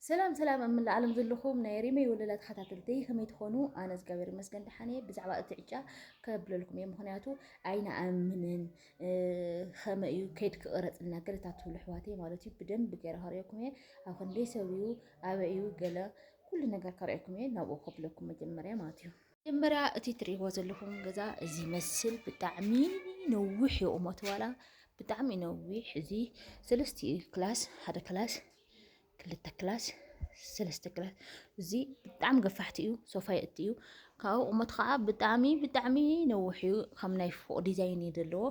ሰላም ሰላም ኣብ መላእ ዓለም ዘለኹም ናይ ሪመይ ወለላ ተኸታተልተይ ከመይ ትኾኑ? ኣነ እግዚኣብሔር ይመስገን ደሓን እየ። ብዛዕባ እቲ ዕጫ ከብለልኩም እየ፣ ምኽንያቱ ኣይንኣምንን፣ እ፣ ከመይ እዩ ከይድ ክቕረጽልና ገለታት ትብሉ ኣሕዋተይ ማለት እዩ። ብደንብ ገይረ ከርእየኩም እየ። ኣብ ክንደይ ሰብ እዩ፣ ኣበይ እዩ፣ ገለ ኩሉ ነገር ከርእየኩም እየ። ናብኡ ከብለኩም መጀመርያ ማለት እዩ። መጀመርያ እቲ ትርእይዎ ዘለኹም ገዛ እዚ ይመስል። ብጣዕሚ ነዊሕ እዩ ቁመቱ፣ ዋላ ብጣዕሚ ነዊሕ። እዚ ሰለስተ ክላስ፣ ሓደ ክላስ፣ ክልተ ክላስ፣ ሰለስተ ክላስ። እዚ ብጣዕሚ ገፋሕቲ እዩ፣ ሶፋ የእቲ እዩ። ካብኡ ቁመቱ ከዓ ብጣዕሚ ብጣዕሚ ነዊሕ እዩ። ከም ናይ ፎቕ ዲዛይን እዩ ዘለዎ።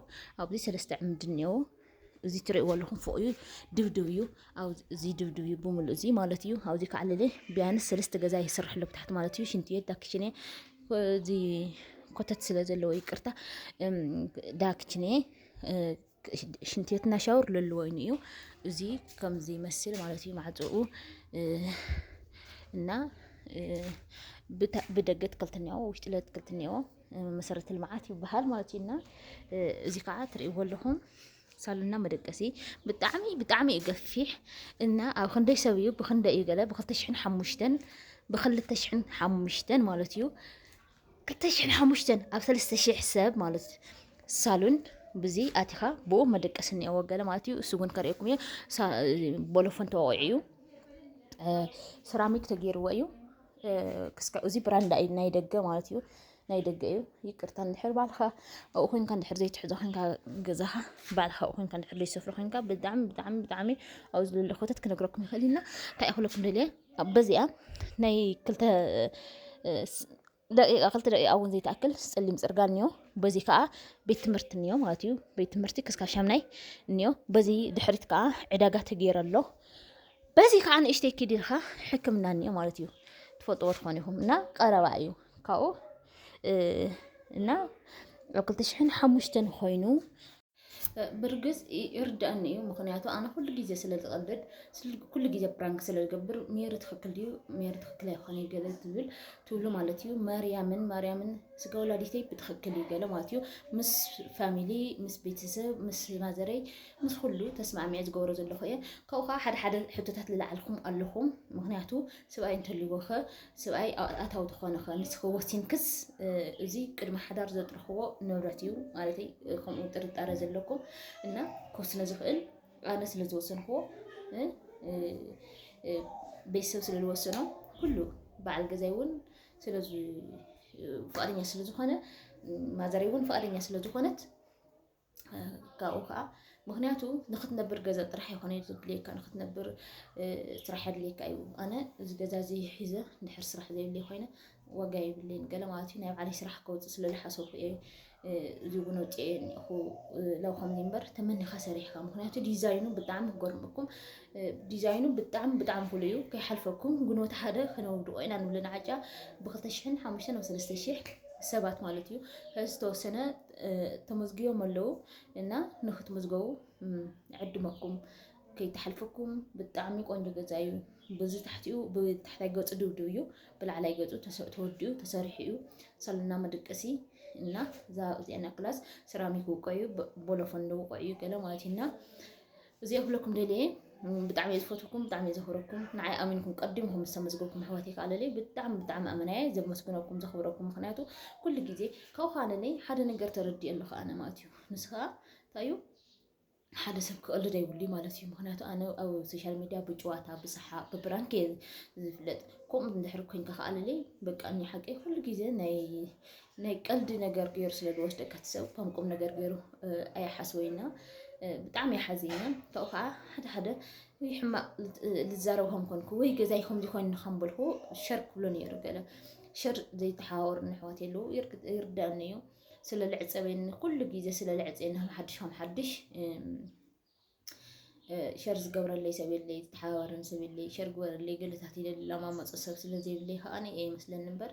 ኣብዚ ሰለስተ ዕምዲ እኒአዎ። እዚ ትርእይዎ ኣለኹም ፎቕ እዩ፣ ድብድብ እዩ። ኣብ እዚ ድብድብ እዩ ብምሉእ እዚ ማለት እዩ። ኣብዚ ከዓ ለለ ቢያንስ ሰለስተ ገዛ ይስራሕ ኣሎ ብታሕቲ ማለት እዩ። ሽንቲ ቤት፣ ዳክሽኔ፣ እዚ ኮተት ስለ ዘለዎ ይቅርታ፣ እም፣ ዳክሽኔ፣ እ፣ ሽንቲ ቤትና ሻወር ለለዎ እዩ። እዚ ከምዚ ይመስል ማለት እዩ ማዕፅኡ፣ እ፣ እና፣ እ፣ ብታ-፣ ብደገ ኣትክልቲ እኒአዎ፣ ውሽጢ ለትክልቲ እኒአዎ፣ እ፣ መሰረተ ልምዓት ይበሃል ማለት እዩ። እና፣ እ፣ እዚ ከዓ ትርእይዎ ኣለኹም ሳሎንና መደቀሲ ብጣዕሚ ብጣዕሚ እዩ ገፊሕ። እና ኣብ ክንደይ ሰብ እዩ፣ ብክንደይ እዩ ገለ፣ ብክልተ ሽሕን ሓሙሽተን፣ ብክልተ ሽሕን ሓሙሽተን ማለት እዩ። ክልተ ሽሕን ሓሙሽተን ኣብ ሰለስተ ሽሕ ሰብ ማለት ሳሎን ብዚ ኣቲኻ ብኡ መደቀሲ እኒአዎ ገለ ማለት እዩ። እሱ እውን ከርእየኩም እየ። ሳ-፣ ቦሎፎን ተወቂዑ እዩ። እ፣ ሰራሚክ ተገይርዎ እዩ። እ፣ ክስካ-፣ እዚ ብራንዳ እዩ፣ ናይ ደገ ማለት እዩ። ናይ ደገ እዩ። ይቅርታ፣ እንድሕር ባዕልኻ ኣብኡ ኮይንካ እንድሕር ዘይትሕዞ ኮይንካ ገዛኻ፣ ባዕልኻ ኣብኡ ኮይንካ እንድሕር ዘይሰፍሮ ኮይንካ ብጣዕሚ፣ ብጣዕሚ፣ ብጣዕሚ ኣብዚ ዘሎ ኮተት ክነግረኩም ይኽእል ኢና። እንታይ እየ ክብለኩም ደልየ? ኣብ በዚኣ ናይ ክልተ፣ እ፣ ስ-፣ ደቂቃ፣ ክልተ ደቂቃ እውን ዘይትኣክል ጸሊም ጽርጋ እኒኦ። በዚ ከዓ ቤት ትምህርቲ እኒኦ ማለት እዩ። ቤት ትምህርቲ ክስካብ ሻምናይ እኒኦ። በዚ ድሕሪት ከዓ ዕዳጋ ተገይሩ ኣሎ። በዚ ከዓ ንእሽተይ ኪድ ኢልካ ሕክምና እኒኦ ማለት እዩ። ትፈልጥዎ ትኾኑ ኢኹም። እና ቀረባ እዩ ካብኡ፣ እ፣ እና ኣብ ክልተ ሽሕን ሓሙሽተን ኮይኑ፣ እ፣ ብርግጽ ይ-፣ ይርድኣኒ እዩ። ምኽንያቱ ኣነ ኩሉ ግዜ ስለ ዝቐልድ፣ ስል-፣ ኩሉ ግዜ ፕራንክ ስለ ዝገብር፣ ሜሪ ትኽክል ድዩ፣ ሜሪ ትኽክል ኣይኮነ ገለ ትብል፣ ትብሉ ማለት እዩ። ማርያምን፣ ማርያምን ስጋ ወላዲተይ ብትኽክል እዩ ገለ ማለት እዩ። ምስ ፋሚሊ፣ ምስ ቤተሰብ፣ ምስ ማዘረይ፣ ምስ ኩሉ ተስማዕሚዐ ዝገብሮ ዘለኹ እየ። ካብኡ ከዓ ሓደ ሓደ ሕቶታት ዝለዓልኩም ኣለኹም። ምኽንያቱ ሰብኣይ እንተልዩዎ ኸ፣ ሰብኣይ ኣ-፣ ኣታዊ ተኾነ ኸ፣ ንስኺ ወሲንክስ፣ እ፣ እዚ ቅድሚ ሓዳር ዘጥረኽዎ ንብረት እዩ ማለተይ፣ እ፣ ከምኡ ጥርጣረ ዘለኩም እና ክወስነ ዝኽእል ኣነ ስለ ዝወሰንክዎ፣ እ፣ እ፣ እ፣ ቤተሰብ ስለ ዝወሰኖ፣ ኩሉ በዓል ገዛይ እውን ስለ ዝ-፣ ፍቓደኛ ስለ ዝኾነ፣ ማዘረይ እውን ፍቓደኛ ስለ ዝኾነት፣ እ፣ ካብኡ ከዓ ምኽንያቱ ንኽትነብር ገዛ ጥራሕ ኣይኮነ ዘድልየካ፣ ንኽትነብር፣ እ፣ ስራሕ የድልየካ እዩ። ኣነ እዚ ገዛ እዚ ሒዘ እንድሕር ስራሕ ዘይብለይ ኮይነ ዋጋ የብለይን ገለ ማለት እዩ። ናይ ባዕለይ ስራሕ ከውፅእ ስለ ዝሓሰብኩ እየ፣ እ፣ እዚ እውን ወፂኤ እኒኹ፣ እ፣ ለው ከምዚ እምበር ተመኒኻ ሰሪሕካ። ምኽንያቱ ዲዛይኑ ብጣዕሚ ክገርመኩም፣ እ፣ ዲዛይኑ ብጣዕሚ ብጣዕሚ ፍሉይ እዩ። ከይሓልፈኩም ግንቦት ሓደ ክነውድቆ ኢና ንብለን ዓጫ ብክልተ ሽሕን ሓሙሽተን ናብ ሰለስተ ሽሕ ሰባት ማለት እዩ። ሕዚ ዝተወሰነ፣ እ፣ ተመዝጊቦም ኣለዉ እና ንክትምዝገቡ፣ እም፣ ዕድመኩም ከይተሓልፈኩም። ብጣዕሚ ቆንጆ ገዛ እዩ። በዚ ታሕቲኡ፣ ብታሕታይ ገጹ ድብድብ እዩ፣ ብላዕላይ ገጹ ተሰ-፣ ተወዲኡ ተሰሪሑ እዩ። ሳሎንና መደቀሲ እና እዛ፣ እዚኣና ክላስ ሰራሚክ ውቁዕ እዩ፣ ቦ-፣ ቦሎፎን ውቁዕ እዩ ገለ ማለት እዩ። እና እዚ ክብለኩም ደልየ፣ እም፣ ብጣዕሚ እየ ዝፈትወኩም፣ ብጣዕሚ እየ ዘኽብረኩም። ንዓይ ኣሚንኩም ቀዲምኩም ምስ ተመዝገብኩም ኣሕዋተይ ከዓ ለለይ ብጣዕሚ፣ ብጣዕሚ ኣመናየ ዘመስግነኩም፣ ዘኽብረኩም። ምኽንያቱ ኩሉ ግዜ ካብኡ ከዓ ለለይ ሓደ ነገር ተረዲእ ኣለኹ ኣነ ማለት እዩ። ንሱ ከዓ እንታይ እዩ? ሓደ ሰብ ክቐልድ ኣይብሉይ ማለት እዩ። ምኽንያቱ ኣነ ኣብ ሶሻል ሚድያ ብጭዋታ፣ ብሰሓቕ፣ ብፕራንክ እየ ዝፍለጥ። ከምኡ እንድሕር ኮይንካ ከዓ ለለይ፣ በቃ፣ እኒ ሓቀይ ኩሉ ግዜ ናይ፣ ናይ ቀልዲ ነገር ገይሩ ስለ ዝወስደካ እቲ ሰብ፣ ከም ቁም ነገር ገይሩ፣ እ፣ ኣይሓስቦይና፣ እ፣ ብጣዕሚ ይሓዝና። ካብኡ ከዓ ሓደ ሓደ ወይ ሕማቕ ልት-፣ ልዛረብ ከም ኮንኩ ወይ ገዛይ ከምዚ ኮይኑ ከም በልኩ ሸር ክብሎ ነይሩ ገለ። ሸር ዘይተሓባበሩኒ ኣሕዋት የለዉ፣ ይርግ-፣ ይርዳእኒ እዩ። ስለ ልዕጸበኒ፣ ኩሉ ግዜ ስለ ልዕጸየኒ ከም ሓድሽ ከም ሓድሽ፣ እም፣ እ፣ ሸር ዝገብረለይ ሰብ የለይ፣ ዝተሓባበረኒ ሰብ የለይ፣ ሸር ግበረለይ ገለታት ኢለ ዝለማመጾ ሰብ ስለ ዘይብለይ ከኣ እየ ይመስለኒ እምበር፣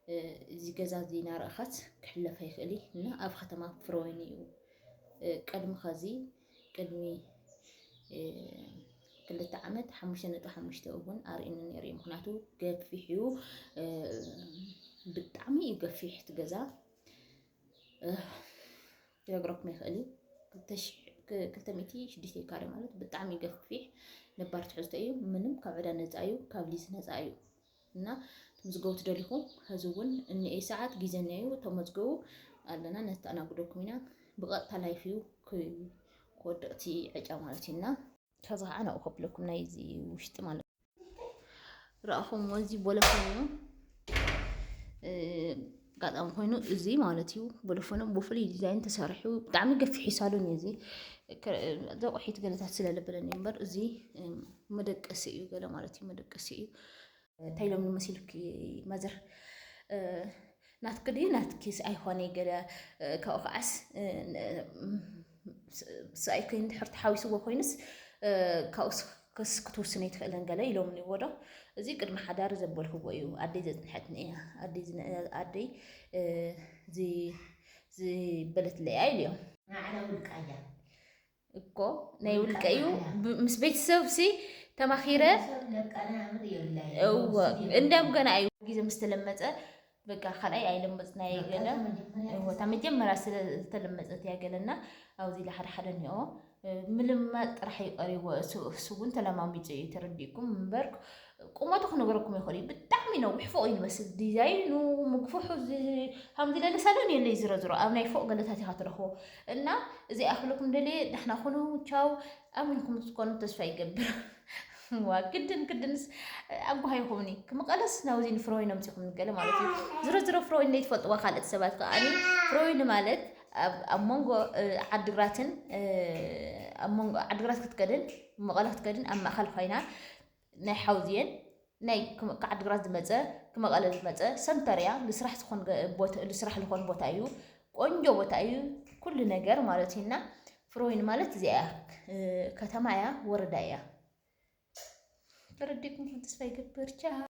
እ፣ እዚ ገዛ እዚ እናረኣኻስ ክሕለፍ ኣይኽእል እዩ። እና ኣብ ከተማ ፍረወይኒ እዩ። እ፣ ቅድሚ ኸዚ፣ ቅድሚ፣ እ፣ ክልተ ዓመት ሓሙሽተ ነጥቢ ሓሙሽተ እውን ኣርእዩኒ ነይሩ እዩ። ምኽንያቱ ገፊሕ እዩ፣ እ፣ ብጣዕሚ እዩ ገፊሕ እቲ ገዛ። እ፣ ክነግረኩም ይኽእል እዩ። ክልተ ሺሕ፣ ክ-፣ ክልተ ሚእቲ ሽዱሽተ ካሬ ማለት ብጣዕሚ ገፊሕ፣ ነባር ትሕዝቶ እዩ። ምንም ካብ ዕዳ ነፃ እዩ፣ ካብ ሊዝ ነፃ እዩ። እና ትምዝገቡ ትደሊኹም፣ ሕዚ እውን እኒኤ ሰዓት ግዜ እኒኤዩ፣ ተመዝገቡ ኣለና፣ ነተኣናግደኩም ኢና። ብቐጥታ ላይፍ እዩ ክ-፣ ክወድቕ እቲ ዕጫ ማለት እዩ። እና ከዚ ከዓ ናብኡ ከብለኩም ናይዚ ውሽጢ ማለት እዩ። ረኣኹም፣ እዚ ቦለፈን እዩ። እ፣ ኣጋጣሚ ኮይኑ እዚ ማለት እዩ፣ ቦለፈኑ ብፍሉይ ዲዛይን ተሰሪሑ፣ ብጣዕሚ ገፊሕ እዩ ሳሎን እዩ እዚ። ከ-፣ ዘቑሒት ገለታት ስለለበለኒ እምበር፣ እዚ፣ እም፣ መደቀሲ እዩ ገለ ማለት እዩ፣ መደቀሲ እዩ። እንታይ ኢሎም መሲሉኪ ማዘር? እ፣ ናትኪ ድዩ ናትኪስ ኣይኾነ ገለ፣ እ፣ ካብኡ ከዓስ፣ እ፣ ን-፣ ስ-፣ ሰብኣይኪ እንድሕር ተሓዊስዎ ኮይኑስ፣ እ፣ ካብኡስ ክስ-፣ ክትውስኒ ኣይትኽእልን ገለ ኢሎምኒ እዎ ዶ? እዚ ቅድሚ ሓዳር ዘበልክዎ እዩ። ኣደይ ዘጽንሐትኒ እያ። ኣደይ ዝነ-፣ ኣደይ፣ እ፣ ዚ-፣ ዝበለትለይ እያ ኢሉ እዮም። ንዓና ውልቃ እያ። እኮ ናይ ውልቀ እዩ። ብ-፣ ምስ ቤተሰብ ሲ ተማኺረ። እወ፣ እንዳም ገና እዩ ግዜ ምስ ተለመጸ፣ በቃ ካልኣይ ኣይለመጽና እየ ገለ። እወ፣ እታ መጀመርያ ስለ ዝተለመጸት እያ ገለና። ኣብዚ ኢለ ሓደ ሓደ እኒኦ፣ ምልማጥ ጥራሕ እዩ ቀሪዎ። እሱ፣ እሱ እውን ተለማሚጹ እዩ፣ ተረዲእኩም እምበር ቁመቱ ክነግረኩም ይኽእል እዩ። ብጣዕሚ ነዊሕ ፎቕ እዩ ዝመስል ዲዛይኑ፣ ምግፍሑ፣ እዚ ከምዚ ለለ ሳሎን የለይ። ዝሮ ዝሮ ኣብ ናይ ፎቕ ገለታት ኢኻ ትረኽቦ። እና እዚኣ ክብለኩም ደልየ፣ ደሕና ኩኑ፣ ቻው። ኣሚንኩም ትኮኑ ተስፋ ይገብር። ዋ፣ ግድን፣ ግድንስ ኣጓሃይኹምኒ። ክምቐለስ ናብዚ ንፍሮይን ኣምጺኹም ገለ ማለት እዩ። ዝሮ ዝሮ ፍሮይን ለይትፈልጥዋ ካልኦት ሰባት ከኣ፣ ፍሮይን ማለት ኣብ፣ ኣብ መንጎ፣ እ፣ ዓድግራትን፣ እ፣ ኣብ መንጎ ዓድግራት ክትከድን መቐለ ክትከድን ኣብ ማእከል ኮይና ናይ ሓውዝየን ናይ ክም-፣ ካብ ዓድግራት ዝመጸ፣ ክመቐለ ዝመጸ ሰንተር እያ። ልስራሕ ዝኾን ገ-፣ ቦታ፣ ልስራሕ ዝኾን ቦታ እዩ። ቆንጆ ቦታ እዩ። ኩሉ ነገር ማለት እዩ። እና ፍሮይን ማለት እዚኣ እያ። እ፣ ከተማ እያ፣ ወረዳ እያ። ተረዲእኩም ተስፋ ይገብር። ቻው።